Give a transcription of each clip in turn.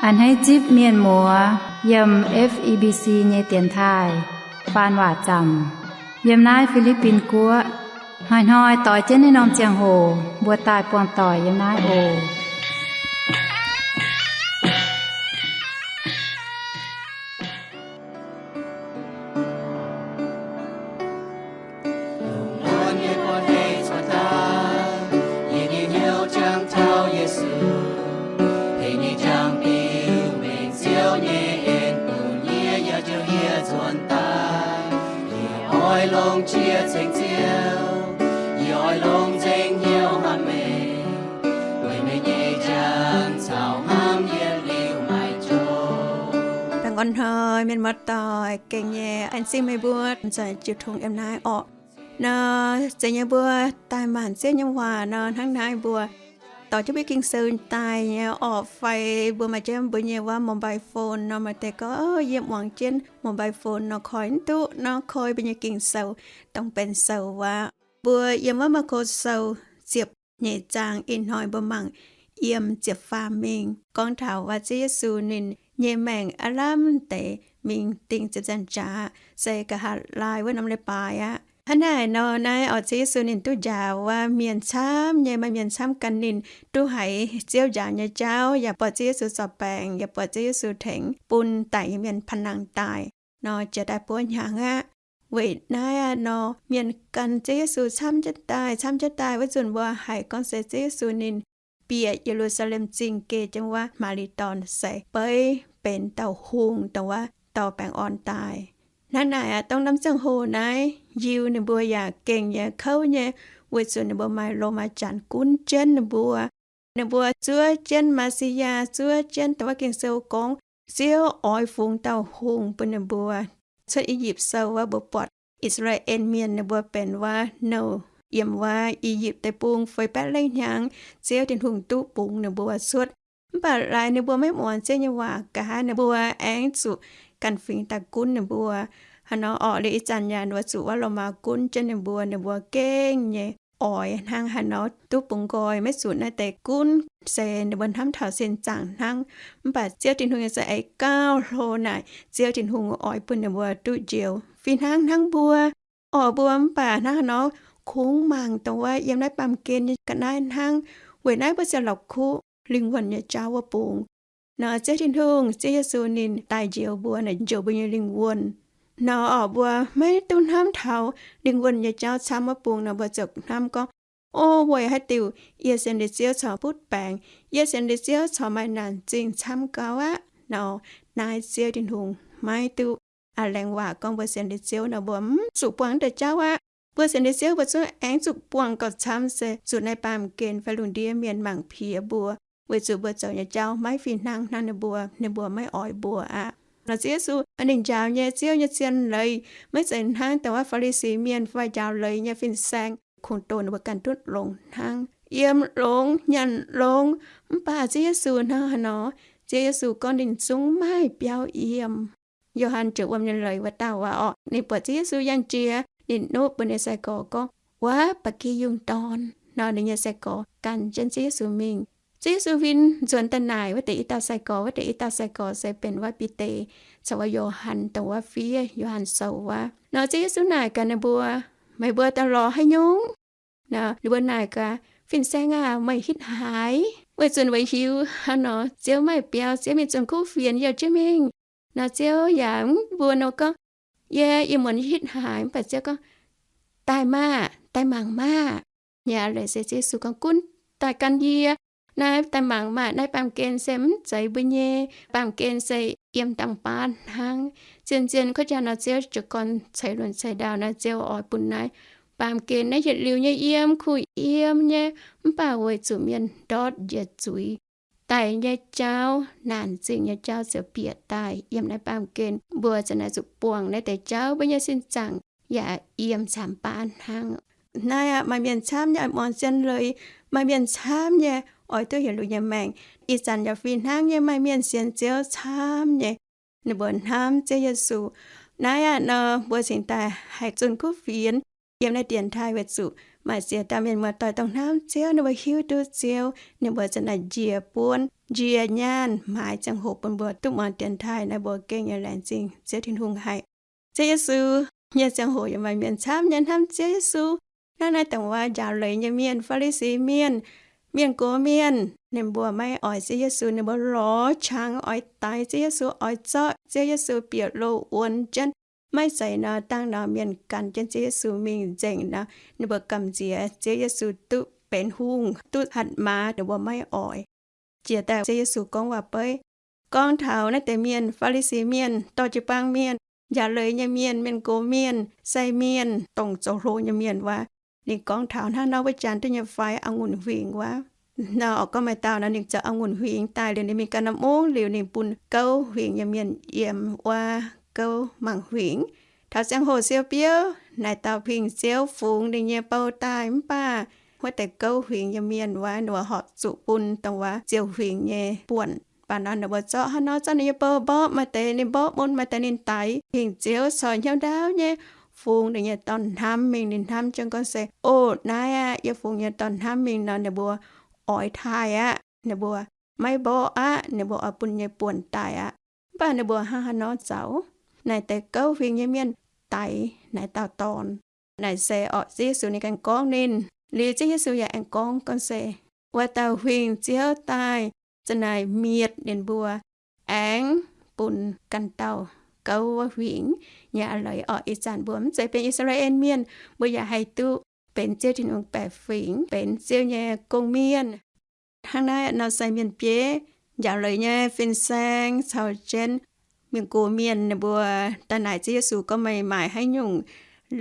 A'hneiv zipv mienh muoz yiem F E B C nyei dienx taaih faan waac zaamc yiem naaiv Fi^li^bin Guoqv. Hnoi-hnoi doix jienv naaiv norm ziangh hoc mbuo daaih buangh doic yiem naaiv oc. Lungh muonz nyei buoz-ndeic cuotv daaih, yie nyei hnyouv jangx taux Yesu. Heh nyei jangx biux mengh Ziouv nyei en bun yie, yaac jouh yie nzuonx daaih. Yie oix longc jiex ceng Ziouv, yie oix longc nzengc hnyouv hnamv meih, weic meih nyei jangx caux hnamv yietc liuz maiv joux. Baengh orn hnoi mienh muoz-doic, gengh nyei an zingh meih mbuo nzuonx jiu tong yiem naaiv orqc. Nor, zeiz nyei mbuo daaih maanc Ziouv nyei waac nor, hnangv naaiv mbuo dorh jienv mbuo Ging-Sou daaih nyei orqc fai mbuo maaih jienv mbuo nyei wuov mobile phone nor, maaih deix gorngv, Yie muangx jienv mobile phone nor koi mv duqv nor, koi mbuo nyei Ging-Sou, dongh benx sou wuov. Mbuo yiem wuov Maako Sou ziepc nyeic zaang ih hnoi mbuo mangc yiem ziepc faam mingh, gorngv taux wuov Ziouv Yesu ninh nyei maengc aav lamh deix mingh ding ziepc nzaangc jaax, se nqa'haav laai wuov norm leiz-baaix aqv. Hnangv naaic nor, naaiv orqc, Ziouv Yesu ninh duqv njaaux wuov mienh camv nyei, maaih mienh camv gan ninh duqv haiz Ziouv njaaux nyei jauv, yaac buatc Ziouv Yesu zorc baengc, yaac buatc Ziouv Yesu tengx bun daic nyei mienh panh nangh daaih nor, jiex daaih buov hnyangx aqv. Weic naaiv aqv nor, mienh gan Ziouv Yesu camv jienv daaih, camv jienv daaih. Wuov nzunc mbuo haiz gorngv se Ziouv Yesu ninh bieqc Ye^lu^saa^lem Zingh geh jienv wuov Maa^li^dorn se beiv benx dauh hungh, dongh wuov dorh baengh orn daaih. Hnangv naaic aqv, dongh norm ziangh hoc naaiv Yiuh ninh mbuo yaac gengh nyei kouv nyei, weic zuqc ninh mbuo maaih Lomaa Janx gunv jienv ninh mbuo. Ninh mbuo zuov jienv Messiah, zuov jienv dongh wuov Ging-Sou gorngv Ziouv oix fungx dauh hungh bun ninh mbuo. Cuotv I^yipv Sou wuov mbuo buatc I^saa^laa^en Mienh ninh mbuo benx wuov nouh yiem wuov I^yipv Deic-Bung feix baeqv lengh hnyangx, Ziouv Tin-Hungh duqv bungx ninh mbuo cuotv. Mv baac laaix ninh mbuo maiv muangx Ziouv nyei waac, nqa'haav ninh mbuo aengx zuqc ganh fingx daaih gunv ninh mbuo. Hnangv nor orqc, liuz ih zanc yaac ninh mbuo zuqc wuov Lomaa gunv jienv ninh mbuo, ninh mbuo gengh nyei oix hnangv haaix nor duqv bungx nqoi, maiv zuqc naaiv deix gunv, se ninh mbuo hnamv taux sin zaangc hnangv. Mv baac Ziouv Tin-Hungh nyei za'eix gauh hlo naaic, Ziouv Tin-Hungh oix bun ninh mbuo duqv njoux fih hnangv hnangv mbuo. Orqc, mbuo mv baac hnangv haaix nor kungx mangc dongh wuov yiem naaiv baamh gen nyei ga'naaiv hnangv. Weic naaiv mbuo ziouc la'kuqv lingh wuonh nyei jauv wuov bungx. Nor Ziouv Tin-Hungh, Ziouv Yesu ninh daaih njoux mbuo, ninh njoux mbuo nyei lingh wuonh. Nor orqc, mbuo maiv duqv hnamv taux lingh wuonh nyei jauv camv wuov bungx nor, mbuo ziouc hnamv gorngv, O, weic haaix diuc yie sienx liuz Ziouv corc butv baengc, yie sienx liuz Ziouv corc maaih naanc zingh camv gauh aqv nor. Naaiv Ziouv Tin-Hungh maiv duqv. Aa, laengz waac gorngv mbuo sienx liuz Ziouv nor, mbuo mv zuqc buangh deix jauv aqv. Mbuo sienx liuz Ziouv, mbuo zungv aengx zuqc buangh gauh camv se zuqc naaiv baamh gen fai lungh ndiev mienh mangc piex mbuo, weic zuqc mbuo zoux nyei jauv maiv fih hnangv hnangv ninh mbuo, ninh mbuo maiv oix mbuo aqv. Nor Ziouv Yesu ninh njaaux nyei Ziouv nyei zien leiz maiv zeiz hnangv dongh wuov Faa^li^si Mienh fai njaaux leiz nyei fin-saeng, kungx doh ninh mbuo ganh duqv longx hnangv, yiem longx nyanc longx. Mv baac Ziouv Yesu hnangv haaix nor? Ziouv Yesu gorngv ninh zungv maaih biauv yiem. Yo^han ziouc wuom nyei leiz wuov dauh waac orqc, ninh buatc Ziouv Yesu yangh jiex, ninh nupv mbuo nyei sai-gorx gorngv, Wuov ba'gi yungh dorn. Nor ninh nyei sai-gorx gan jienv Ziouv Yesu mingh. Ziouv Yesu huin nzuonx daaih naaic wuov deix i dauh sai-gorx. Wuov deix i dauh sai-gorx se benx wuov Bide caux wuov Yo^han, dongh wuov fiev Yo^han Sou wuov. Nor Ziouv Yesu naaic gaax ninh mbuo, Meih mbuo daaih lorz haaix nyungc? Nor ninh mbuo naaic gaax, Fin-Saeng aah! Meih hitv haaix? Weic zuqc ninh mbuo hiuv hnangv nor Ziouv maaih biauv, Ziouv mingh zunh kuv fienx youh jienv mingh. Nor Ziouv yaac mv mbuox ninh mbuo gorngv, Yie ih muonz hitv haaix? Mv baac Ziouv gorngv, Daaih maah! Daaih mangc maah! Nyei leiz se Ziouv Yesu gorngv, Gunv daaih gan yie. Naaiv daaih mangc maah! Naaiv baamh gen se mv zeiz mbuo nyei. Baamh gen se yiem dangh baav hnangv. Zien-zien kuv jaa nor Ziouv jiez gorn ceix lunx ceix ndau nor, Ziouv oix bun naaiv baamh gen naaiv yietc liuz nyei yiem kuh yiem nyei. Mv baac weic zuqc mienh ndortv njiec zuiz, daic nyei jauv, naanc zingh nyei jauv ziouc bieqc daaih yiem naaiv baamh gen. Mbuo ziouc naaic zuqc buangh naaiv deix jauv, mbuo nyei sin zaangc yaac yiem camv baav hnangv. Naaiv aqv, maaih mienh camv nyei oix muangx zien leiz, maaih mienh camv nyei oix duqv heuc lunx nyei maengc. Ih zanc yaac fih hnangv nyei, maaih mienh sienx Ziouv camv nyei, ninh mbuo hnamv Ziouv Yesu. Naaiv aqv nor, mbuo cingx daaih haih zunh kuv fienx yiem naaiv dienx taaih weic zuqc maaih ziex dauh mienh muoz-doic dongh hnamv Ziouv, ninh mbuo hiuv duqv Ziouv, ninh mbuo ziouc naaic njiec buonv njiec nyaanh maaiz ziangh hoc bun mbuo duqv muangx dienx taaih naaiv mbuo gengh nyei laengz zingh Ziouv Tin-Hungh haic. Ziouv Yesu nyei ziangh hoc yaac maaih mienh camv nyei hnamv Ziouv Yesu. Hnangv naaiv dongh wuov njaaux leiz nyei mienh, Faa^li^si Mienh, mienh gox mienh, ninh mbuo maiv oix Ziouv Yesu, ninh mbuo lorz qangx oix daix Ziouv Yesu, oix zorqv Ziouv Yesu bieqc loh wuonx jienv. Maiv zeiz nor, dangh nor mienh gan jienv Ziouv Yesu mingh nzengc nor, ninh mbuo gamh nziex Ziouv Yesu duqv benx hungh, duqv hatc maaz, ninh mbuo maiv oix. Jiex daaih Ziouv Yesu gorngv waac-beiv, gorngv taux naaiv deix mienh, Faa^li^si Mienh, dorh jiu-baang mienh, njaaux leiz nyei mienh, mienh gox mienh, sai mienh, dongh zoux hlo nyei mienh wuov. Ninh gorngv taux hnangv nor wuov janx duqv nyei fai, a'ngunc huingx wuov. Nor oix gorngv maaih dauh nor, ninh zoux a'ngunc huingx daaih liuz, ninh mingh ganh norm mungv liuz, ninh bun gouv huingx nyei mienh yiem wuov gouv mangc huingx. Taux ziangh hoc siou biouv, naaic dauh huingx-ziouv fungx ninh nyei bou daaih mv baac wuov deix gouv huingx nyei mienh wuov, ninh mbuo horpc zuqc bun dongh wuov ziouc huingx nyei buonc. Mv baac nor ninh mbuo zorqv hnangv nor zorqv ninh nyei bou mborqv, maaih deix ninh mborqv mun, maaih deix ninh daix. Huingx-ziouv corc hnyouv ndaauv nyei fungx ninh nyei dorn-hnamv mingh. Ninh hnamv jienv gorngv se, O, naaiv aqv, yie fungx nyei dorn-hnamv mingh nor, ninh mbuo oix taaih aqv, ninh mbuo maiv mborqv aqv, ninh mbuo oix bun nyei buonc daaih aqv. Mv baac ninh mbuo hnangv haaix nor zaux? Naaic deix gouv huingx nyei mienh daix naaic dauh dorn. Naaic se orqc, Ziouv Yesu ninh ganh gorngv ninh. Liuz Ziouv Yesu yaac aengx gorngv, gorngv se, wuov dauh huingx-ziouv daaih za'naaic mietc ninh mbuo, aengx bun ganh dauh gouv wuov huingx nyei a'leiz orqc. Ih zanc mbuo mv zeiz benx I^saa^laa^en Mienh, mbuo yaac haih duqv benx Ziouv Tin-Hungh baeqc fingx, benx Ziouv nyei gong-mienh. Hnangv naaiv nor sai mienh bieiv, njaaux leiz nyei fin-saeng caux jienv mienh gox mienh, ninh mbuo daaih naaic Ziouv Yesu gorngv, meih maaic haaix nyungc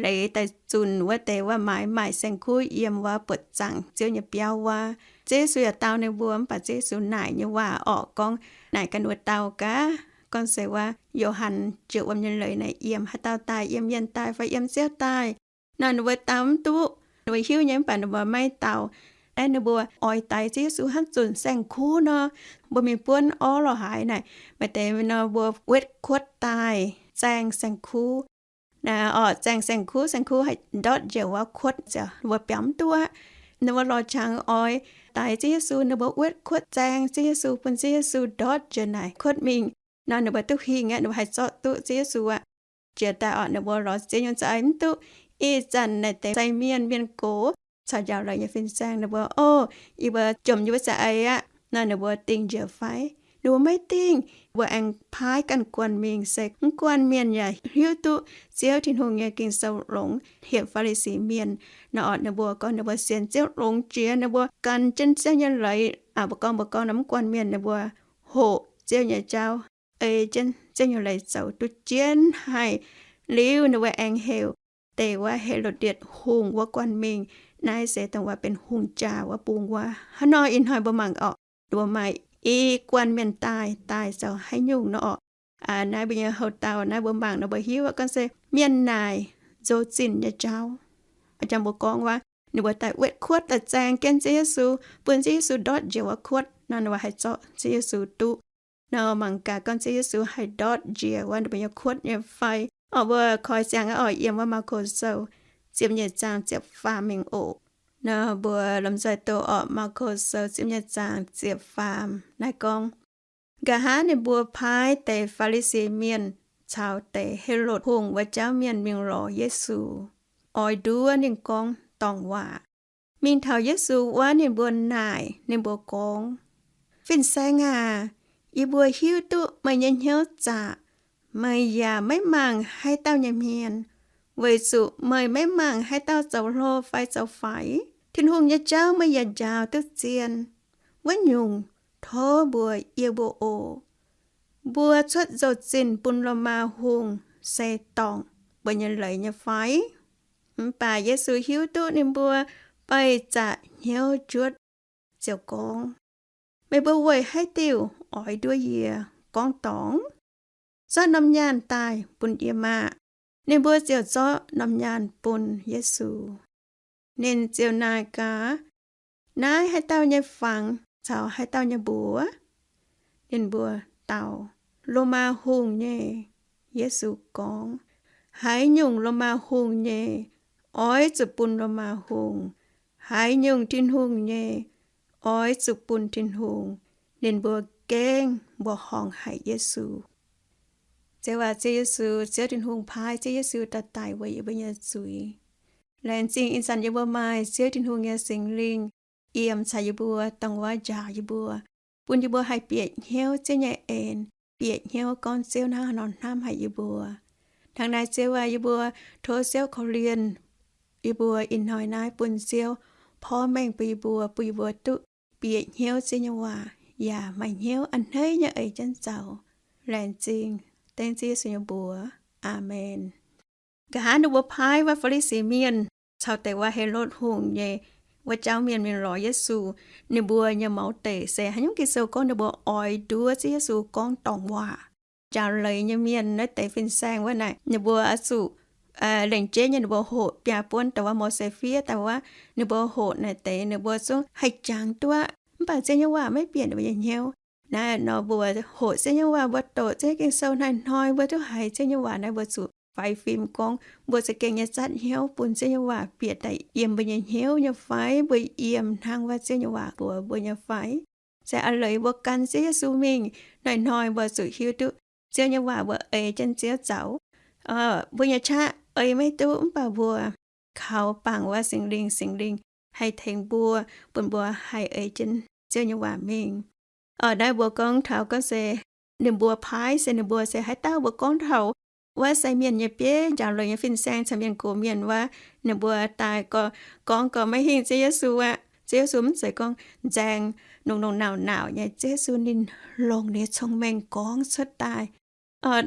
leiz daaih zunh wuov deix wuov maaiz maaic saeng-kuv yiem wuov buoqc zaangc Ziouv nyei biauv wuov? Ziouv Yesu yaac dau ninh mbuo, mv baac Ziouv Yesu naaic nyei waac orqc, gorngv naaic ganh wuov dauh gaax, gorngv se wuov Yo^han jiex wuom nyei leiz naaic yiem haaix dauh daaih? Yiem mienh daaih fai yiem Ziouv daaih? Nor ninh mbuo dau mv duqv. Ninh mbuo hiuv nyei mv baac ninh mbuo maiv dau. Naaiv ninh mbuo oix daix Ziouv Yesu hnangv zunc saeng-kuv nor, mbuo mingh buonv orv lorh haaix naaic, maaih deix nor mbuo wetv kuotv daaih zaeng saeng-kuv. Naaic orqc, zaeng saeng-kuv, saeng-kuv haih ndortv njiec wuov kuotv ziouc ninh mbuo biaux mv duqv aqv. Ninh mbuo lorz qangx oix daix Ziouv Yesu, ninh mbuo wetv kuotv zaeng Ziouv Yesu, bun Ziouv Yesu ndortv njiec naaic kuotv mingh. Nor ninh mbuo duqv hingh aqv, ninh mbuo haih zorqv duqv Ziouv Yesu aqv. Jiex daaih orqc, ninh mbuo lorz ziex nyungc za'eix mv duqv. Ih zanc naaic deix sai mienh, mienh gox caux njaaux leiz nyei fin-saeng, ninh mbuo, O, yie mbuo jomc yie mbuo za'eix aqv. Nor ninh mbuo dingh njiec fai? Ninh mbuo maiv dingh. Mbuo aengx paaiv ganh guanh mingh, se mv guanh mienh yaac hiuv duqv Ziouv Tin-Hungh nyei Ging-Sou longx, hietc Faa^li^si Mienh. Nor orqc, ninh mbuo gorngv ninh mbuo sienx Ziouv longx jiex, ninh mbuo gan jienv Ziouv nyei leiz. Aa, mbuo gorngv, mbuo gorngv nor, mv guanh mienh ninh mbuo hoqc Ziouv nyei jauv, ei jienv Ziouv nyei leiz zoux duqv jienv haic. Liuz ninh mbuo aengx heuc deix wuov He^lo^ndietc Hungh wuov guanh mingh. Naaiv se dongh wuov benx hungh jaa wuov bung wuov. Hnangv nor ih hnoi mbuo mangc orqc, ninh mbuo maaih i guanh mienh daaih, daaih zoux haaix nyungc nor orqc. Aa, naaiv mbuo nyei houx dauh naaiv mbuo mangc nor mbuo hiuv aqv, gorngv se mienh naaic nzou-zinh nyei jauv. Aa, jangx mbuo gorngv wuov, ninh mbuo daaih wetv kuotv daaih zaeng jienv Ziouv Yesu, bun Ziouv Yesu ndortv njiec wuov kuotv. Nor ninh mbuo haih zorqv Ziouv Yesu duqv. Nor mangc gaax gorngv Ziouv Yesu haih ndortv njiec wuov ninh mbuo nyei kuotv nyei fai. Orqc, mbuo koi ziangx aqv orqc, yiem wuov Maako Sou ziepc nyeic zaang ziepc faam mingh oc. Nor mbuo lomh nzoih doqc orqc, Maako Sou ziepc nyeic zaang ziepc faam naaiv gorngv, Nqa'haav ninh mbuo paaiv deix Faa^li^si Mienh caux deix Helotv Hungh wuov jauv mienh mingh lorz Yesu, oix nduov ninh gorngv dorngc waac. Mingh taux Yesu wuov, ninh mbuo naaic, ninh mbuo gorngv, Fin-Saeng aac, yie mbuo hiuv duqv meih nyei hnyouv zaqc. Meih yaac maiv mangc haaix dauh nyei hmien, weic zuqc meih maiv mangc haaix dauh zoux hlo fai zoux faix. Tin-Hungh nyei jauv meih yaac njaaux duqv zien. Wuov nyungc, tov mbuo yiem mbuo oc. Mbuo cuotv nzou-zinh bun Lomaa Hungh se dorngc mbuo nyei leiz nyei fai? Mv baac Yesu hiuv duqv ninh mbuo baih zaqc hnyouv njuotv, ziouc gorngv, Meih mbuo weic haaix diuc oix nduov yie gorngv dorngc? Zorqv norm nyaanh daaih bun yie maah! Ninh mbuo ziouc zorqv norm nyaanh bun Yesu. Ninh ziouc naaic gaax, Naaiv haaix dauh nyei fangx caux haaix dauh nyei mbuox? Ninh mbuo dau, Lomaa Hungh nyei. Yesu gorngv, Haaix nyungc Lomaa Hungh nyei, oix zuqc bun Lomaa Hungh. Haaix nyungc Tin-Hungh nyei, oix zuqc bun Tin-Hungh. ninh mbuo gengh mbuoqc horngc haic Yesu. Ziouv aac, Ziouv Yesu, Ziouv Tin-Hungh paaiv Ziouv Yesu daaih daic weic yie mbuo nyei zuiz. Laengz zingh ih zanc yie mbuo maaih Ziouv Tin-Hungh nyei Singx Lingh yiem caux yie mbuo, dongh wuov njaaux yie mbuo, bun yie mbuo haih bieqc hnyouv Ziouv nyei en, bieqc hnyouv gorngv Ziouv hnangv haaix nor hnamv haic yie mbuo. Hnangv naaiv Ziouv aac, yie mbuo tov Ziouv korv-lienh yie mbuo ih hnoi naaiv bun Ziouv porv mengh bun yie mbuo, bun yie mbuo duqv bieqc hnyouv Ziouv nyei waac yaac maaih hnyouv a'hneiv nyei eix jienv zoux. Laengz zingh dengv Ziouv Yesu nyei mbuox. Aamen. Nqa'haav ninh mbuo paaiv wuov Faa^li^si Mienh caux deix wuov Helotv Hungh nyei wuov jauv mienh mingh lorz Yesu. Ninh mbuo nyei mouz deic se haaix nyungc? Ging-Sou gorngv ninh mbuo oix nduov Ziouv Yesu gorngv dorngc waac. Njaaux leiz nyei mienh, naaiv deix fin-saeng wuov naaic, ninh mbuo oix zuqc lengc jeiv nyei ninh mbuo hoqc biaa buonv dongh wuov Mose fiev daaih wuov, ninh mbuo hoqc naaic deix ninh mbuo zungv haih jangx duqv aqv. Mv baac Ziouv nyei waac maiv bieqc ninh mbuo nyei hnyouv. Naaiv nor mbuo hoqc Ziouv nyei waac, mbuo doqc Ziouv Ging-Sou hnangv haaix hnoi, mbuo duqv haiz Ziouv nyei waac naaiv, mbuo zuqc faix fim gorngv mbuo za'gengh nyei zatv hnyouv bun Ziouv nyei waac bieqc daaih yiem mbuo nyei hnyouv nyei fai? Mbuo yiem hnangv wuov Ziouv nyei waac mbuox mbuo nyei fai? Se a'leiz mbuo gan Ziouv Yesu mingh, hnoi-hnoi mbuo zuqc hiuv duqv Ziouv nyei waac, mbuo ei jienv Ziouv zoux. Mbuo nyei qaqv ei maiv duqv, mv baac mbuo kaux bangc wuov Singx Lingh, Singx Lingh haih tengx mbuo, bun mbuo haih ei jienv Ziouv nyei waac mingh. Naaiv mbuo gorngv taux gorngv se ninh mbuo paaiv se ninh mbuo se haaix dauh? Mbuo gorngv taux wuov sai mienh nyei bieiv, njaaux leiz nyei fin-saeng caux mienh gox mienh wuov, ninh mbuo daaih gorngv gorngv maiv hingh Ziouv Yesu aqv. Ziouv Yesu mv zeiz gorngv nzaeng nongc nongc nauc nauc nyei. Ziouv Yesu ninh longc ninh nyei cong-mengh gorngv cuotv daaih.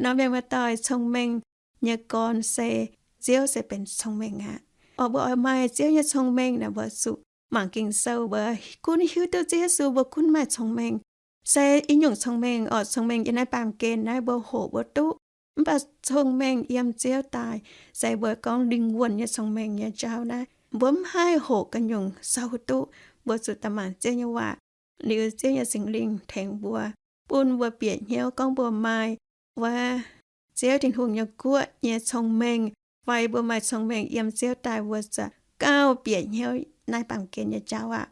Norm mienh muoz-doic, cong-mengh nyei gorn se, Ziouv se benx cong-mengh aqv. Orqc, mbuo oix maaih Ziouv nyei cong-mengh naaic, mbuo zuqc mangc Ging-Sou, mbuo gunv hiuv duqv Ziouv Yesu, mbuo gunv maaih cong-mengh. Se i nyungc cong-mengh orqc, cong-mengh yiem naaiv baamh gen naaiv mbuo hoqc mbuo duqv. Mv baac cong-mengh yiem Ziouv daaih se mbuo gorngv lingh wuonh nyei cong-mengh nyei jauv naaiv, mbuo mv haih hoqc ganh nyungc sou duqv. Mbuo zuqc daaih mangc Ziouv nyei waac, liuz Ziouv nyei Singx Lingh tengx mbuo, bun mbuo bieqc hnyouv gorngv mbuo maaih wuov Ziouv Tin-Hungh nyei guoqv nyei cong-mengh, fai mbuo maaih cong-mengh yiem Ziouv daaih, mbuo za'gauh bieqc hnyouv naaiv baamh gen nyei jauv aqv.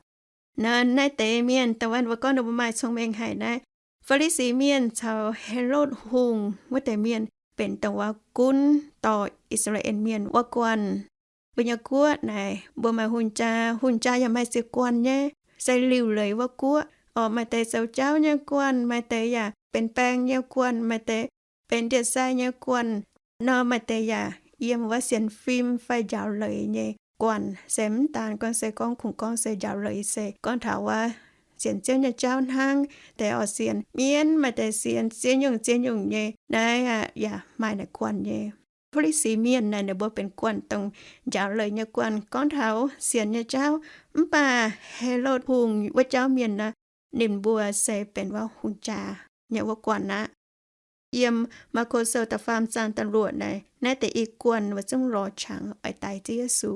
Naaiv deix mienh dongh wuov mbuo gorngv ninh mbuo maaih cong-mengh haic naaiv, Faa^li^si Mienh caux Helotv Hungh wuov deix mienh benx dongh wuov gunv dorh I^saa^laa^en Mienh wuov guanh. Mbuo nyei guoqv naaic, mbuo maaih hungh jaa, hungh jaa yaac maaih ziepc guanh nyei, se liuc leiz wuov guoqv. Orqc, maaih deix zoux jauv nyei guanh, maaih deix yaac benx baeng nyei guanh, maaih deix benx ndie-sai nyei guanh. Nor maaih deix yaac yiem wuov sienx fim fai njaaux leiz nyei guanh. Se mv daan gorngv se gorngv kungx gorngv se njaaux leiz se gorngv taux wuov sienx Ziouv nyei jauv hnangv. Deix orqc sienx mienv, maaih deix sienx ziex nyungc ziex nyungc nyei. Naaiv aqv yaac maaih naaic guanh nyei. Faa^li^si Mienh naaic ninh mbuo benx guanh dongh njaaux leiz nyei guanh, gorngv taux sienx nyei jauv. Mv baac Helotv Hungh wuov jauv mienh naaic, ninh mbuo se benx wuov hungh jaa nyei wuov guanh aqv. Yiem Maako Sou da'faam zaang da'luoqc naaic, naaiv deix i guanh wuov zungv lorz qangx oix daix Ziouv Yesu.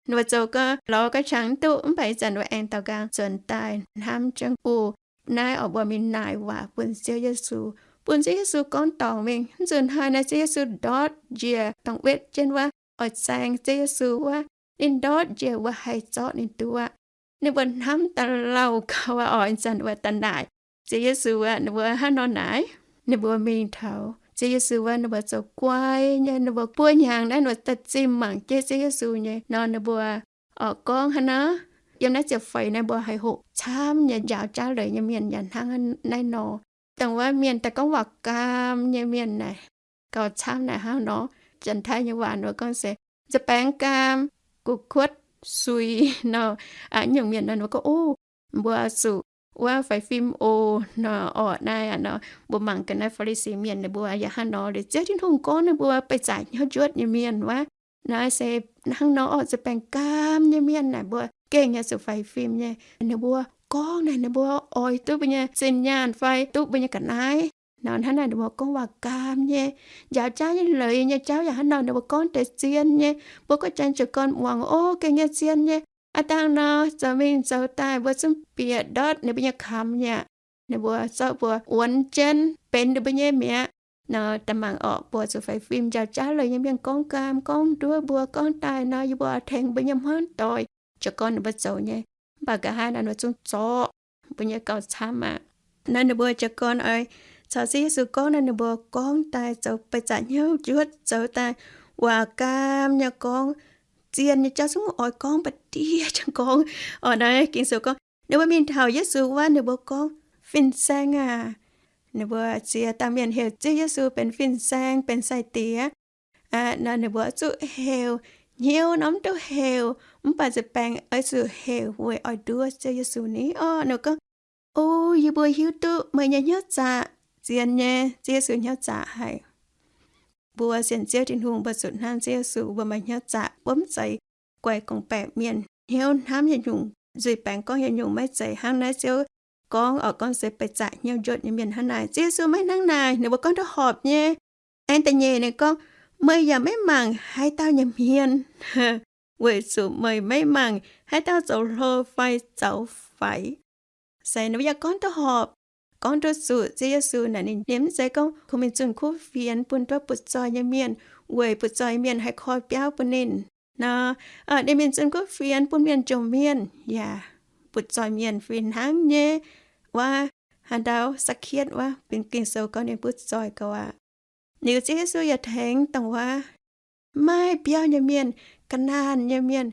Ninh mbuo zoux gau, lorz gau qangx mv duqv, mv baac ih zanc wuov aengx daaux nqaang nzuonx daaih hnamv jienv, o, naaiv orqc, mbuo mingh naaic waac bun Ziouv Yesu, bun Ziouv Yesu gorngv dorngc mingh. Mv zuqc hnoi naaiv Ziouv Yesu ndortv njiec dongh wetv jienv wuov oix zaeng Ziouv Yesu wuov, ninh ndortv njiec mbuo haih zorqv ninh duqv aqv. Ninh mbuo hnamv da'lauh gau aqv orqc, ih zanc wuov daaih naaic Ziouv Yesu aqv, ninh mbuo hnangv nor naaic. Ninh mbuo mingh taux Ziouv Yesu wuov, ninh mbuo zoux guai nyei, ninh mbuo buo hnyangx naaiv ninh mbuo daaih zimh mangc jienv Ziouv Yesu nyei nor, ninh mbuo orqc gorngv hnangv naaiv. Yiem naaiv ziepc feix naaiv mbuo haih hoqc camv nyei njaaux jaav leiz nyei mienh yaac hnangv naaiv nor. Dongh wuov mienh daaih gorngv waac gaam nyei mienh naaic, gauh camv naaic hnangv nor. Janx-Taiv nyei waac ninh mbuo gorngv se nza baengx gaam, gu kuotv sui nor. Nyungc mienh nor ninh mbuo gorngv, o, mbuo zuqc wuov faix fim oc nor. Orqc, naaiv aqv nor, mbuo mangc gaax naaiv Faa^li^si Mienh ninh mbuo yaac hnangv nor. Liuz Ziouv Tin-Hungh gorngv ninh mbuo beih zaqc hnyouv njuotv nyei mienh wuov, naaiv se hnangv nor orqc, nza baengx gaam nyei mienh naaic mbuo gengh nyei zuqc faix fim nyei. Ninh mbuo gorngv naaic ninh mbuo oix duqv mbuo nyei zinh nyaanh fai duqv mbuo nyei ga'naaiv nor. Hnangv naaic ninh mbuo gorngv waac gaam nyei. Njaaux jaav nyei leiz nyei jauv yaac hnangv nor, ninh mbuo gorngv deix zien nyei. Mbuo gorngv janx jiez gorn muangx, o, gengh nyei zien nyei. Aav dangh nor zoux mingh zoux daaih mbuo zungv bieqc ndortv ninh mbuo nyei kamx mi'aqv. Ninh mbuo zorqv mbuo wuonx jienv benx ninh mbuo nyei mi'aqv. Nor da'mangc orqc, mbuo zuqc faix fim. Njaaux jaav leiz nyei mienh gorngv gaam gorngv nduov mbuo, gorngv daaih nor yie mbuo tengx mbuo nyei hmuangv doic jiez gorn ninh mbuo zoux nyei. Mv baac nqa'haav naaic ninh mbuo zungv zorqv mbuo nyei gauh camv aqv. Naaiv ninh mbuo jiez gorn oix caux Ziouv Yesu gorngv naaiv, ninh mbuo gorngv daaih zoux beih zaqc hnyouv njuotv, zoux daaih waac gaam nyei gorngv, zien nyei jauv, zungv oix gorngv ba'diev jangx gorngv. Oc, naaiv Ging-Sou gorngv ninh mbuo mingh taux Yesu wuov, ninh mbuo gorngv, Fin-Saeng aah! Ninh mbuo ziex dauh mienh heuc Ziouv Yesu benx Fin-Saeng, benx Sai-Diex. Aa, ninh mbuo zuqc heuc, hnyouv norm duqv heuc, mv baac ziepc baengx oix zuqc heuc weic oix nduov Ziouv Yesu ni. Oc, ninh gorngv, O, yie mbuo hiuv duqv meih nyei hnyouv zaqc. Zien nyei, Ziouv Yesu hnyouv zaqc haic. Mbuo sienx Ziouv Tin-Hungh, mbuo zuqc hnamv Ziouv Yesu, mbuo maaih hnyouv zaqc, mbuo mv zeiz guaix gorngv-baeqc mienh, hnyouv hnamv yietc nyungc, nzuih baengx gorngv yietc nyungc, maiv zeiz hnangv naaiv Ziouv gorngv oc, gorngv se beih zaqc hnyouv njuotv nyei mienh hnangv naaic. Ziouv Yesu maiv hnangv naaic, ninh mbuo gorngv duqv horpc nyei. Aengx da'nyeic ninh gorngv, Meih yaac maiv mangc haaix dauh nyei hmien, weic zuqc meih maiv mangc haaix dauh zoux hlo fai zaux faix. Se ninh mbuo yaac gorngv duqv horpc, gorngv duqv zuqc Ziouv Yesu naaic ninh, ninh mv zeiz gorngv kungx mingh zunh kuv fienx bun nduov butv-zoih nyei mienh, weic butv-zoih mienh haih koi biauv bun ninh nor. Ninh mingh zunh kuv fienx bun mienh jomc mienh yaac butv-zoih mienh fih hnangv nyei. Wuov haaix ndau Sakc^keatv wuov, benx Ging-Sou gorngv ninh butv-zoih gauh aqv. Liuz Ziouv Yesu yaac tengx dongh wuov maiv biauv nyei mienh, ga'naanh nyei mienh,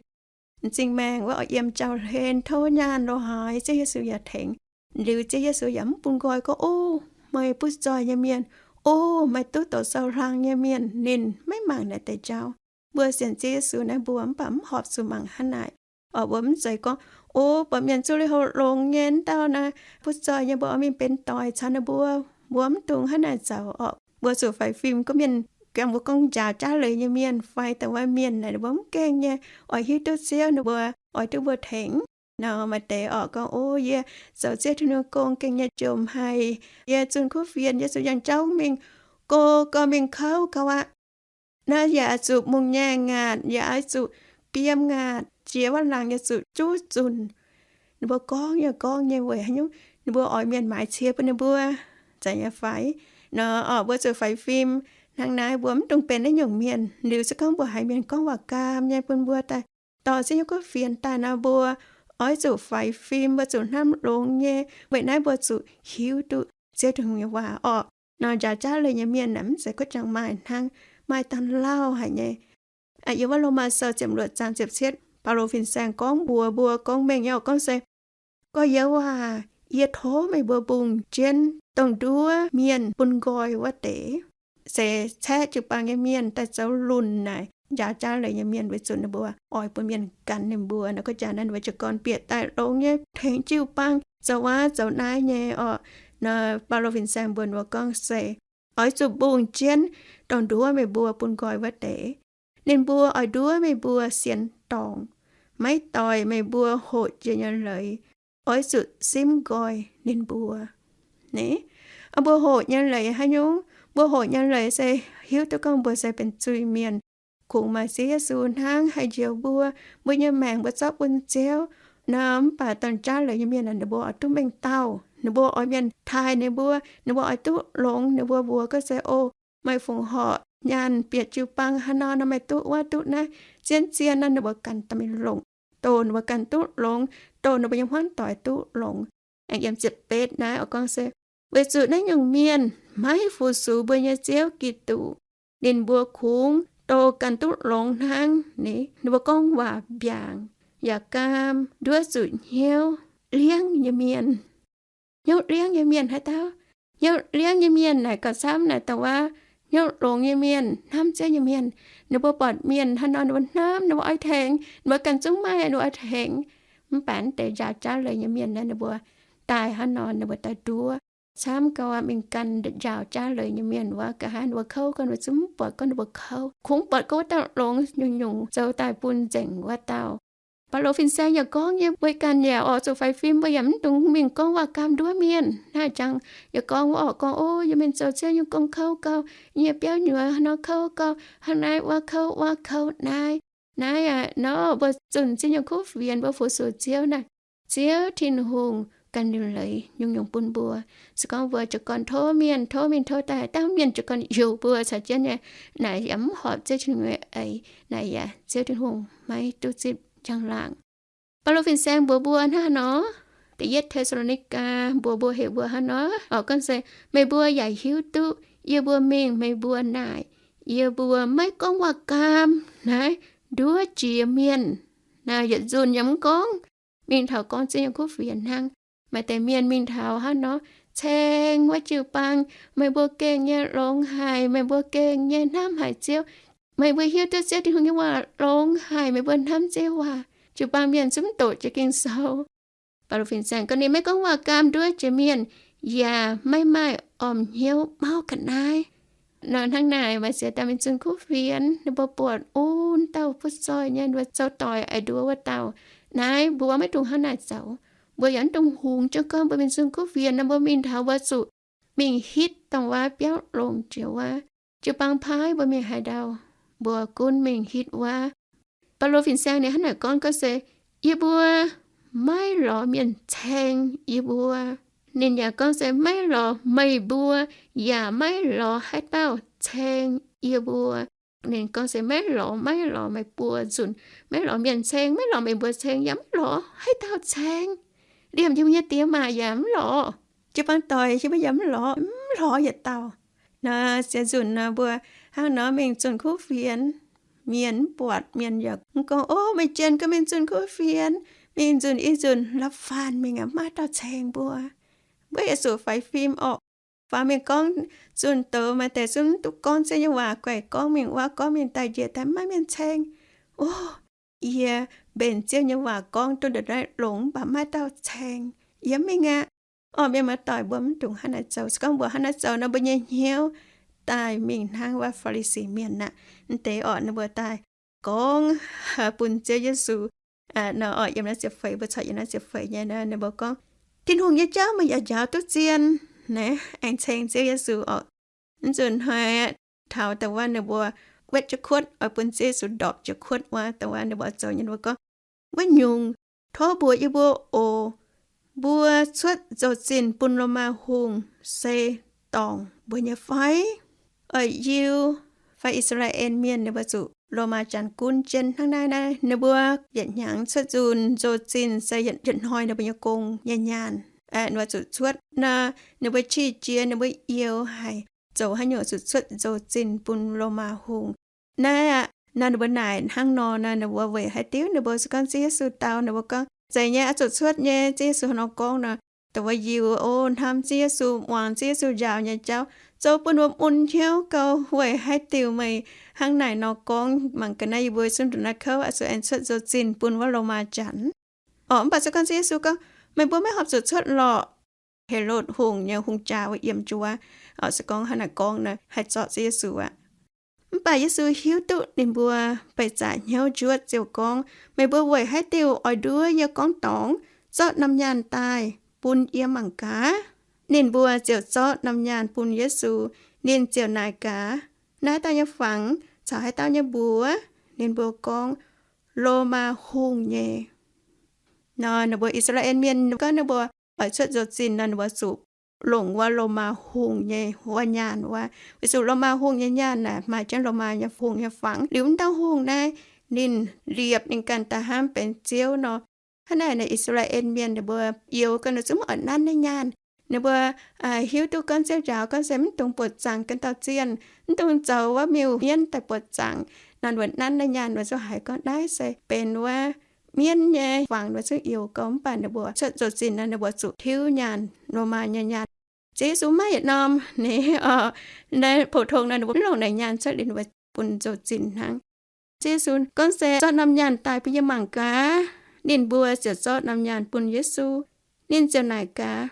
m'zing maengh wuov, oix yiem jauv-hlen tov nyaanh lo haaix, Ziouv Yesu yaac tengx. Liuz Ziouv Yesu yaac mv bun nqoi gorngv, O, meih butv-zoih nyei mienh, O, meih duqv doqc sou-hlang nyei mienh, ninh maiv mangc naaic deix jauv. Mbuo sienx Ziouv Yesu naaiv mbuo mv baac mv horpc zuqc mangc hnangv naaic. Oc, mbuo mv zeiz gorngv, O, buatc mienh zuqc lui-houx longx nyei, wuov dauh naaiv butv-zoih nyei, mbuo oix mingh benx doic caux ninh mbuo. Mbuo mv dungx hnangv naaic zoux oc. Mbuo zuqc faix fim gorngv mienh gaengh mbuo gorngv njaaux jaav leiz nyei mienh fai dongh wuov mienh naaic ninh mbuo mv gaengh nyei oix hiuv duqv Ziouv, ninh mbuo oix duqv mbuo tengx nor. Maaih deix oc gorngv, O, yie zoux Ziouv Tin-Hungh gong, gengh nyei jomc haic. Yie zunh kuv fienx, yie zuqc yangh jauv mingh, go gau mingh kouv gau aqv. Naaiv yaac oix zuqc mungh nyaanh ngaatc, yaac oix zuqc biem ngaatc, jiex wuov laangz yaac zuqc juv zunc. Ninh mbuo gorngv yaac gorngv nyei weic haaix nyungc? Ninh mbuo oix mienh maaiz cie bun ninh mbuo, zeiz nyei fai? Nor, oc, mbuo zuqc faix fim hnangv naaiv, mbuo mv dungx benx naaiv nyungc mienh. Liuz se gorngv mbuo haiz mienh gorngv waac gaam nyei bun mbuo daaih, dorh Ziouv nyei kuv fienx daaih nor, mbuo oix zuqc faix fim, mbuo zuqc hnamv longx nyei. Weic naaiv mbuo zuqc hiuv duqv Ziouv Tin-Hungh nyei waac oc. Nor njaaux jaav leiz nyei mienh naaic mv zeiz kuv jangx maaih hnangv, maaih dangh lauh haic nyei. Yiem wuov Lomaa Sou ziepc luoqc zaang ziepc cietv, Baulo fin-saeng gorngv mbuox mbuo gorngv mengh nyei oc, gorngv se, Gorx-youz aac, yie tov meih mbuo mbungh jienv dongh nduov mienh bun nqoi wuov deix, se caeqv jiu-baang nyei mienh daaih zoux lunc naaic njaaux jaav leiz nyei mienh, weic zuqc ninh mbuo oix bun mienh gan ninh mbuo. Naaiv gorngv jaax naaiv ninh mbuo jiez gorn bieqc daaih longx nyei tengx jiu-baang zoux wuov zoux naaiv nyei oc. Nor Baulo fin-saeng mbuox ninh mbuo gorngv se, Oix zuqc mbungh jienv dongh nduov meih mbuo bun nqoi wuov deix. Ninh mbuo oix nduov meih mbuo sienx dorngc, maiv doix meih mbuo hoqc jiex nyei leiz. Oix zuqc simv nqoi ninh mbuo. Ni, mbuo hoqc nyei leiz haaix nyungc? Mbuo hoqc nyei leiz se hiuv duqv gorngv mbuo se benx zuiz-mienh. Kungx maaih Ziouv Yesu hnangv haih njoux mbuo, mbuo nyei maengc mbuo zorqv bun Ziouv. Nor mv baac dongh jaav leiz nyei mienh ninh mbuo oix duqv mengh dauh, ninh mbuo oix mienh taaih ninh mbuo, ninh mbuo oix duqv longx ninh mbuo mbuox gorngv se, O, meih fongc horc nyaanh bieqc jiu-baang haaix nor nor meih duqv wuov duqv naaiv. Zien-zien nor ninh mbuo ganh daaih mingh longc, dongh ninh mbuo ganh duqv longx, dongh ninh mbuo nyei hmuangv doic duqv longx. Aengx yiem ziepc betv naaiv oix gorngv se, Weic zuqc naaiv nyungc mienh maiv fu-sux mbuo nyei Ziouv Giduc. Ninh mbuo kungx dongh ganh duqv longx hnangv. Ni, ninh mbuo gorngv waac mbiaangc, yaac gaam nduov zuqc hnyouv liangv nyei mienh. Hnyouv liangv nyei mienh haaix dauh? Hnyouv liangv nyei mienh naaic gauh camv naaic dongh wuov hnyouv longx nyei mienh, hnamv Ziouv nyei mienh. Ninh mbuo buatc mienh haaix nor ninh mbuo hnamv, ninh mbuo oix tengx, ninh mbuo ganh zungv maaih ninh mbuo oix tengx. Mv baac deix njaaux jaav leiz nyei mienh naaiv ninh mbuo daaih haaix nor ninh mbuo daaih nduov. Camv gau aqv, mingh gan njaaux jaav leiz nyei mienh wuov, nqa'haav ninh mbuo kouv gau ninh mbuo zungv mv buatc gorngv ninh mbuo kouv. Kungx buatc gorngv wuov dauh longx, nyungc-nyungc zoux daaih bun nzengc wuov dauh. Baulo fin-saeng yaac gorngv nyei, mbuo ganh yaac oix zuqc faix fim, mbuo yaac mv dungx mingh gorngv waac gaam nduov mienh. Naaiv jangx yaac gorngv wuov oc, gorngv, O, yie mingh zoux Ziouv nyei gong kouv gau, yie nyei biauv nyuoz haaix nor kouv gau, hnangv naaiv wuov kouv wuov kouv naaiv. Naaiv aqv, nor mbuo zunh Ziouv nyei kuv fienx, mbuo fu-sux Ziouv naaic, Ziouv Tin-Hungh ganh liuc leiz nyungc-nyungc bun mbuo. Se gorngv mbuo jiez gorn tov mienh, tov mingh tov daaih, dangh mienh jiez gorn youc mbuo caux jienv nyei, naaic yaac mv horpc Ziouv Tin-Hungh nyei eix, naaic yaac Ziouv Tin-Hungh maiv duqv zipv njang-laangc. Baulo fin-saeng mbuox mbuo hnangv haaix nor? Da'yietv Te^saa^lo^ni^gaa mbuox mbuo heuc mbuo hnangv nor, oix gorngv se, meih mbuo yaac hiuv duqv yie mbuo mingh meih mbuo naaic, yie mbuo maiv gorngv waac-gaam naaiv nduov jiex mienh. Naaiv yietc nzunc yaac mv gorngv mingh taux gorngv ziex nyungc kuv fienx hnangv. Maaih deix mienh mingh taux hnangv nor, ceng wuov jiu-baang, meih mbuo gengh nyei longx haic, meih mbuo gengh nyei hnamv haic Ziouv, meih mbuo hiuv duqv Ziouv Tin-Hungh nyei waac longx haic, meih mbuo hnamv Ziouv nyei waac. Jiu-baang mienh zungv doqc jiex Ging-Sou. Baulo fin-saeng gorngv ninh maiv gorngv waac-gaam nduov jiex mienh, yaac maiv maaih orm hnyouv mauv ga'naaiv. Nor hnangv naaic maaih ziex dauh mienh zunh kuv fienx, ninh mbuo buatc, o, wuov dauh butv zoih nyei, ninh mbuo zoux doic oix nduov wuov dauh. Naaiv mbuo maiv dungx hnangv naaic zoux. Mbuo yaac maiv dungx hungx jienv gorngv mbuo mienh zunh kuv fienx nor, mbuo mingh taux mbuo zuqc mingh hitv dongh-waac biauv longx jiex wuov. Jiu-baang paaiv mbuo mingh haaix ndau, mbuo gunv mingh hitv wuov. Baulo fin-saeng ninh hnangv naaic gorngv, gorngv se, yie mbuo maiv lorz mienh ceng yie mbuo. Ninh yaac gorngv se maiv lorz meih mbuo, yaac maiv lorz haaix dauh ceng yie mbuo. Ninh gorngv se maiv lorz, maiv lorz meih mbuo nzunc, maiv lorz mienh ceng, maiv lorz meih mbuo ceng, yaac mv lorz haaix dauh ceng. Liemh yie mbuo nyei diex maac yaac mv lorz. Jiu-baang doic yie mbuo yaac mv lorz, mv lorz yietc dauh. Naaiv ziex nzunc nor mbuo hnangv nor mingh zunh kuv fienx, mienh mv buatc, mienh yaac mv gorngv, o, meih jienh gorngv mingh zunh kuv fienx, mingh nzunc i nzunc la'faanh mingh aqv, maiv dauh ceng mbuo. Mbuo yaac zuqc faix fim orqc. Faaux mingh gorngv zunh doz, maaih deix zungv mv duqv gorngv Ziouv nyei waac, guaix gorngv mingh wuov, gorngv mingh daaih njiec daaih maiv mienh ceng. O, yie mbenc Ziouv nyei waac gorngv duqv ndongc naaiv longx mv baac maiv dauh ceng, yie mv mingh aqv. Orqv, mienh muoz-doic, mbuo mv dungx hnangv naaic zoux. Se gorngv mbuo hnangv naaiv zoux nor, mbuo nyei hnyouv daaih mingh hnangv wuov Faa^li^si mienh aqv. Mv deix orqc, ninh mbuo daaih gorngv bun Ziouv Yesu nor, orqc, yiem naaiv ziepc feix, mbuo corc yiem naaiv ziepc feix nyei nor, ninh mbuo gorngv, Tin-Hungh nyei jauv meih yaac njaaux duqv zien, naaiv aengx ceng Ziouv Yesu orqc. Mv nzunc hnoi aqv, taux da'wuov ninh mbuo wetv jienv kuotv, oix bun Ziouv Yesu ndorpc jienv kuotv wuov, da'wuov ninh mbuo zoux nyei, ninh mbuo gorngv, Wuov nyungc, tov mbuox yie mbuo oc. Mbuo cuotv nzou-zinh bun Lomaa Hungh se dorngc mbuo nyei fai? Oix Yiu fai I^saa^laa^en Mienh ninh mbuo zuqc Lomaa Janx gunv jienv hnangv naaiv naaiv, ninh mbuo yietc hnyangx cuotv nzunc nzou-zinh se yietc hnoi ninh mbuo nyei gong nyei nyaanh, ninh mbuo zuqc cuotv nor, ninh mbuo qiex jiez, ninh mbuo youx haic, zoux haaix nyungc zuqc cuotv nzou-zinh bun Lomaa Hungh. Naaiv aqv, nor ninh mbuo naaic hnangv nor nor, ninh mbuo weic haaix diuc? Ninh mbuo se gorngv Ziouv Yesu dau, ninh mbuo gorngv, Zeiz nyei, oix zuqc cuotv nyei. Ziouv Yesu hnangv nor gorngv nor, da'wuov Yiu, o, hnamv Ziouv Yesu, muangx Ziouv Yesu njaaux nyei jauv, zoux bun mbuo mun hnyouv gau. Weic haaix diuc meih hnangv naaic nor gorngv? Mangc ga'naaiv yie mbuo zungv ndongc naaiv kouv, oix zuqc aengx cuotv nzou-zinh bun wuov Lomaa Janx. Orqc, mv baac se gorngv Ziouv Yesu gorngv, Meih mbuo maiv horpc zuqc cuotv lorqc. Helotv Hungh nyei hungh jaa wuov yiem jienv wuov. Orqc, se gorngv hnangv naaic gorngv nor, haih zorqv Ziouv Yesu aqv. Mv baac Yesu hiuv duqv ninh mbuo beih zaqc hnyouv njuotv ziouc gorngv, Meih mbuo weic haaix diuc oix nduov yie gorngv dorngc? Zorqv norm nyaanh daaih bun yie mangc gaax. Ninh mbuo ziouc zorqv norm nyaanh bun Yesu. Ninh ziouc naaic gaax, Naaiv dauh nyei fangx caux haaix dauh nyei mbuox? Ninh mbuo gorngv, Lomaa hungh nyei. Nor ninh mbuo I^saa^laa^en Mienh gorngv ninh mbuo oix cuotv nzou-zinh nor, ninh mbuo zuqc longc wuov Lomaa hungh nyei wuov nyaanh wuov. Weic zuqc Lomaa hungh nyei nyaanh naaic maaih jienv Lomaa nyei hungh nyei fangx. Liuz wuov dauh hungh naaiv, ninh liepc ninh ganh daaih hnamv benx ziouv nor. Hnangv naaic, I^saa^laa^en Mienh ninh mbuo youx gau, ninh zungv maiv oix nanv naaiv nyaanh. Ninh mbuo hiuv duqv gorngv Ziouv njaaux gorngv se mv dungx buoqc zaangc ganh dauh zienh, mv dungx zoux wuov miuc-mienv daaih buoqc zaangc. Nor ninh mbuo nanv naaiv nyaanh, ninh mbuo zungv haiz gorngv naaiv se benx wuov mienv nyei fangx, ninh mbuo zungv youx gau. Mv baac ninh mbuo cuotv nzou-zinh nor, ninh mbuo zuqc tiuv nyaanh, Lomaa nyei nyaanh. Ziouv Yesu maiv yietc norm naaiv oc, naaiv pou-tong nor ninh mbuo mv longc naaiv nyaanh cuotv liuz ninh mbuo bun nzou-zinh hnangv. Ziouv Yesu gorngv se, Zorqv norm nyaanh daaih bun yie mangc gaax. Ninh mbuo ziouc zorqv norm nyaanh bun Yesu. Ninh ziouc naaic gaax,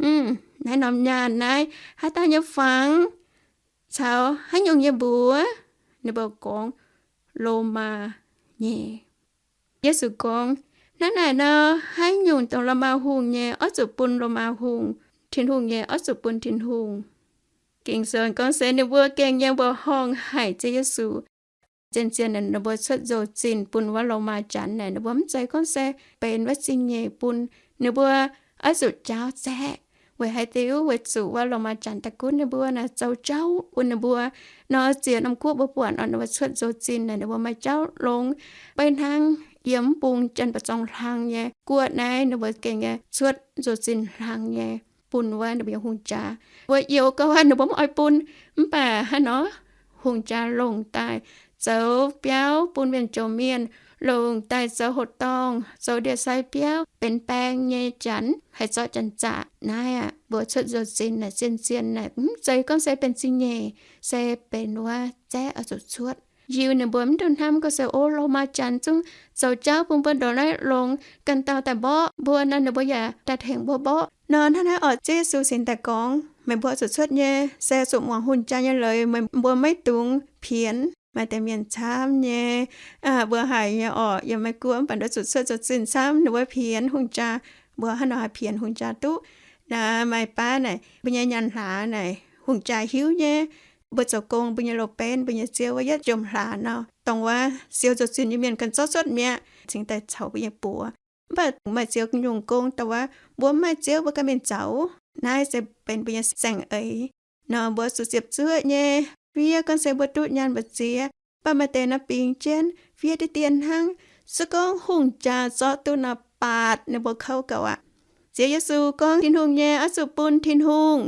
Hm, naaiv norm nyaanh naaiv haaix dauh nyei fangx caux haaix nyungc nyei mbuox? Ninh mbuo gorngv, Lomaa nyei. Yesu gorngv, Hnangv naaic nor, haaix nyungc dongh Lomaa hungh nyei oix zuqc bun Lomaa hungh, Tin-Hungh nyei oix zuqc bun Tin-Hungh. Ging-Sou gorngv se ninh mbuo gengh nyei mbuoqc horngh haic Ziouv Yesu. Zien-zien ninh mbuo cuotv nzou-zinh bun wuov Lomaa Janx naaic, ninh mbuo mv zeiz gorngv se benx wuov zingh nyeic bun. Ninh mbuo oix zuqc jaauv zaeqv. Weic haaix diuc? Weic zuqc wuov Lomaa Janx daaih gunv ninh mbuo naaic zoux jauv bun ninh mbuo. Nor ziex norm guoqv mbuo buatc nor, ninh mbuo cuotv nzou-zinh naaic ninh mbuo maaih jauv longx, beiv hnangv yiem mv bung janx-mbu'zorng hlang nyei guoqv naaiv ninh mbuo gengh nyei cuotv nzou-zinh hlang nyei bun wuov ninh mbuo nyei hungh jaa. Mbuo youx gau aqv, ninh mbuo mv oix bun. Mv baac hnangv nor, hungh jaa longc daaih zoux biauv bun mienh jomc mienh, longc daaih zoux hoqc dorngh, zoux ndie-sai biauv, benx baeng nyei janx, haih zorqv janx-zaqc. Naaiv aqv, mbuo cuotv nzou-zinh naaic, zien-zien naaic, mv zeiz gorngv se benx zingh nyeic, se benx wuov zaeqv oix zuqc cuotv. Yiu ninh mbuo mv dungx hnamv gorngv se, o, Lomaa janx zungv zoux jauv bun mbuo ndongc naaiv longx, ganh dauh daaih mborqv mbuo nor, ninh mbuo yaac daaih tengx mbuo mborqv nor. Hnangv naaiv orqc, Ziouv Yesu cingx daaih gorngv, meih mbuo zuqc cuotv nyei se zuqc muangx hungh jaa nyei leiz. Meih mbuo maiv dungx pienx. Maaih deix mienh camv nyei, mbuo haiz nyei orqc, yiem Meiv Guoqv mv baac nduov zuqc cuotv nzou-zinh camv, ninh mbuo pienx hungh jaa. Mbuo hnangv nor haih pienx hungh jaa duqv? Naaiv maaih baav naaic, mbuo nyei nyaanh hlaax naaic hungh jaa hiuv nyei. Mbuo zoux gong, mbuo nyei loz-benv, mbuo nyei ziouv wuov yietv jomc hlaax nor, dongh wuov siou nzou-zinh nyei mienh ganh zorqv cuotv mi'aqv, cingx daaih caux mbuo nyei buoz. Mv baac maaih ziex nyungc gong dongh wuov mbuo mv maaih ziouv, mbuo ganh mingh zaux. Naaiv se benx mbuo nyei saeng-eix nor, mbuo zuqc ziepc zuoqv nyei. Fiev gorngv se mbuo duqv nyaanh mbu'ziex, mv baac maaih deix nor bingx jienv fiev diqv dien hnangv. Se gorngv hungh jaa zorqv duqv nor, baatc ninh mbuo kouv gauh aqv. Ziouv Yesu gorngv Tin-Hungh nyei oix zuqc bun Tin-Hungh.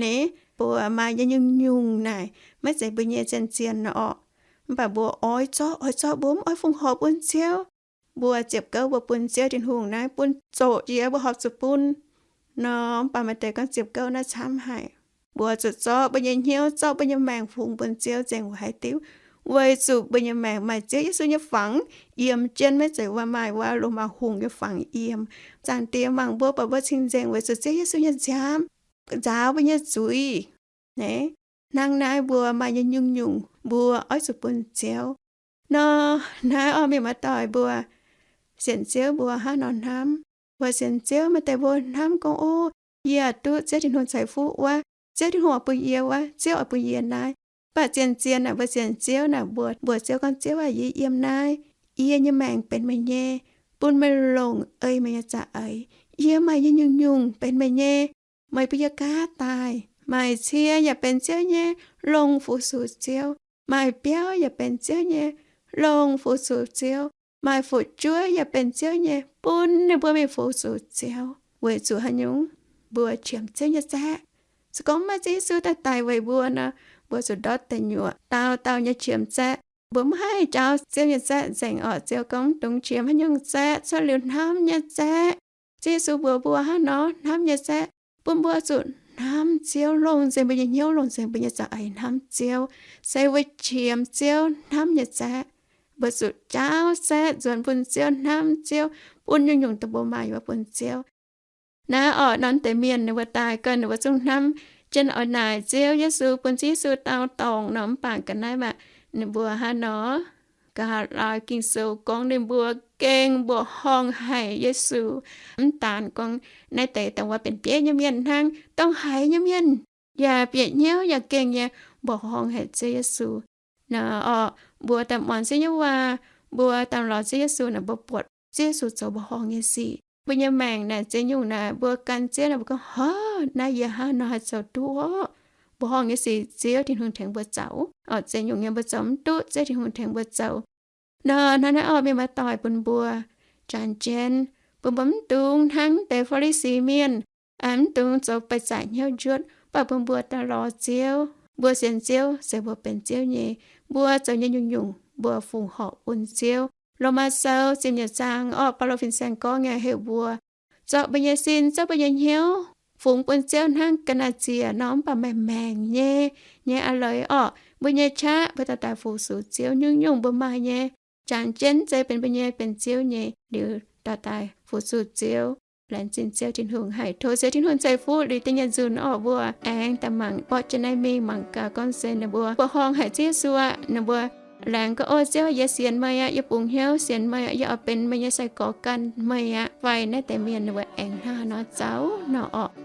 Naaiv mbuo maaih nyei nyungc-nyungc naaic maiv zeiz mbuo nyei, zien-zien nor orqc. Mv baac mbuo oix zorqv, oix zorqv, mbuo mv oix fongc horc bun Ziouv. Mbuo ziepc gouv mbuo bun Ziouv Tin-Hungh naaiv bun zoqc jiex mbuo horpc zuqc bun nor, mv baac maaih deix gorngv ziepc gouv naaiv camv haic. Mbuo zuqc zorqv mbuo nyei hnyouv, zorqv mbuo nyei maengc fungx bun Ziouv nzengc weic haaix diuc? Weic zuqc mbuo nyei maengc maaih Ziouv Yesu nyei fangx yiem jienv, maiv zeiz wuov maaih wuov Lomaa hungh nyei fangx yiem. Zaangc Diex mangc mbuo, buatc mbuo cing-nzengc weic zuqc Ziouv Yesu nyei nziaamv nzaaux mbuo nyei zuiz. Naaiv, hnangv naaiv mbuo maaih nyei nyungc-nyungc mbuo oix zuqc bun Ziouv. Nor naaiv orqc, mienh muoz-doic mbuo sienx Ziouv mbuo hnangv nor hnamv. Mbuo sienx Ziouv, maaih deix mbuo hnamv gorngv, o, yie duqv Ziouv Tin-Hungh ceix fuqv wuov, Ziouv Tin-Hungh oix bun yie wuov, Ziouv oix bun yie naaiv. Mv baac zien-zien naaic mbuo sienx Ziouv naaic, mbuo mbuox Ziouv gorngv, Ziouv aac, yie yiem naaiv, yie nyei maengc benx meih nyei, bun meih longc ei meih nyei za'eix. Yie maaih nyei nyungc-nyungc benx meih nyei. Meih bun yie gaav daaih. Maaih cie yaac benx Ziouv nyei, longc fu-sux Ziouv. Maaih biauv yaac benx Ziouv nyei, longc fu-sux Ziouv. Maaih fu'jueiv yaac benx Ziouv nyei, bun ninh mbuo mingh fu-sux Ziouv. Weic zuqc haaix nyungc? Mbuo qiemx Ziouv nyei zaeqv. Se gorngv maiv Ziouv Yesu daaih daic weic mbuo nor, mbuo zuqc ndortv deic nyuoqc dauh dauh nyei qiemx zaeqv. Mbuo mv haih jauv Ziouv nyei zaeqv nzengc orqc. Ziouv gorngv, mv dungx qiemx haaix nyungc zaeqv, cuotv liuz hnamv nyei zaeqv. Ziouv Yesu mbuox mbuo hnangv nor, hnamv nyei zaeqv, bun mbuo zuqc hnamv Ziouv, longc nzengc mbuo nyei hnyouv, longc nzengc mbuo nyei za'eix hnamv Ziouv. Se mbuo qiemx Ziouv hnamv nyei zaeqv. Mbuo zuqc jauv zaeqv nzuonx bun Ziouv, hnamv Ziouv, bun nyungc-nyungc dongh mbuo maaih wuov bun Ziouv. Naaiv orqc, norm deix mienh ninh mbuo daaih ganh ninh mbuo zungv hnamv jienv oix naaic Ziouv Yesu, bun Ziouv Yesu dau dorngc nor. Mv baac ga'naaiv maah, ninh mbuo hnangv nor, ga'haav laai Ging-Sou gorngv ninh mbuo gengh mbuoqc horngh haic Yesu. Mv daanz gorngv naaiv deix dongh wuov benx bieiv nyei mienh hnangv, dongh haiz nyei mienh yaac bieqc hnyouv yaac gengh nyei mbuoqc horngh haic Ziouv Yesu. Nor orqc, mbuo daaih muangx Ziouv nyei waac, mbuo daaih lorz Ziouv Yesu naaic, mbuo buatc Ziouv Yesu zoux mbuoqc horngh nyei sic. Mbuo nyei maengc naaic ziex nyungc naaic mbuo gan Ziouv naaic, mbuo gorngv, hov, naaiv yie hnangv nor haih zoux duqv orqc? Mbuoqc horngh nyei sic Ziouv Tin-Hungh tengx mbuo zoux. Orqc, ziex nyungc nyei mbuo zoux mv duqv, Ziouv Tin-Hungh tengx mbuo zoux. Nor hnangv naaiv orqc, mienh muoz-doic, bun mbuo jangx jienv, bun mbuo mv dungx hnangv deix Faa^li^si mienh, mv dungx zoux beiv zaqc hnyouv njuotv, mv baac bun mbuo daaih lorz Ziouv. Mbuo sienx Ziouv se mbuo benx Ziouv nyei. Mbuo zoux nyei nyungc-nyungc mbuo fungc horc bun Ziouv. Lomaa Sou ziepc nyeic zaang orqc, Baulo fin-saeng gorngv nyei, heuc mbuo zorqv mbuo nyei sin, zorqv mbuo nyei hnyouv fungx bun Ziouv hnangv ga'naaiv-zieqc nor, mv baac maaih maengc nyei, nyei a'leiz orqc. Mbuo nyei qaqv mbuo dorh daaih fu-sux Ziouv, nyungc-nyungc mbuo maaih nyei, jangx jienv zeiz benx mbuo nyei, benx Ziouv nyei liuz, dorh daaih fu-sux Ziouv, laengz zingh Ziouv Tin-Hungh haic. Tov Ziouv Tin-Hungh ceix fuqv liuz da'nyeic nzunc orqc, mbuo aengx daaih mangc borqv jienv naaiv mingh, mangc gaax gorngv se ninh mbuo mbuoqc horngh haic Ziouv Yesu aqv. Ninh mbuo laengz gorngv, o Ziouv, yie sienx meih aqv, yie bungx hnyouv sienx meih aqv, yie oix benx meih nyei sai-gorx gan meih aqv fai? Naaiv deix mienh ninh mbuo aengx hnangv haaix nor zoux nor orqc.